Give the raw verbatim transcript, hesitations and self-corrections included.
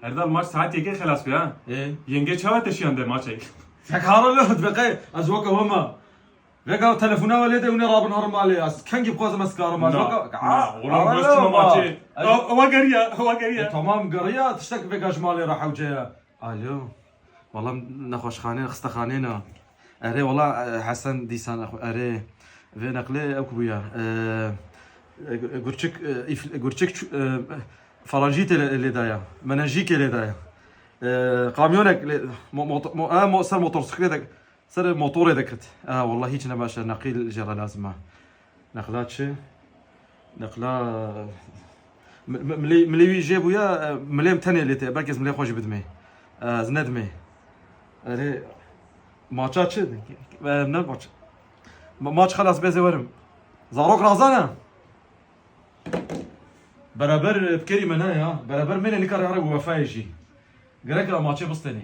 Erdal, maç saet yekê xelas bû ha. Ê. Yenge çawa te şiyande maçê? Tek hara lo, dibê qey ez weke we me. Vêga telefona we lê de hûn ê rabin herin malê. Ez kengî bixwazim ez karim. Ez weke... Ulan baş çima maçê? Ewa geriya, ewa E, geriya. Tamam, geriya, tiştek vêga ji malê re hewce ye. Alo. Wala nexweşxanê, xistexanê ne. Erê, wala, e, Hesen dîsan, erê. Vê neqlê ew ku bûye. E, e, gurçik, e, îf-, gurçik çu-, e, falancîtê lê, lê daye. Menenjîkê lê daye. E, kamyonek lê, mo-, moto-, mo-, e, mo-, ser motorsîklêtek, ser motorê de ket. E, wala hîç ne baş e, neqil jê re lazim e. Neqla çi? Neqla... Mi-, mi-, milê, milê wî jê bûya, e, milê min tenê lê tê. Belkî ez milê xwe jî bidimê. E, ez nedimê. Erê, maça çi? E, ne maç? Ma-, maç xelas bêzê werim. Zarok razan e? Beraber, e, bikerî me ne ya. Beraber mêne nîka re here bi wefayê jî. Gerek e maçê bistênî.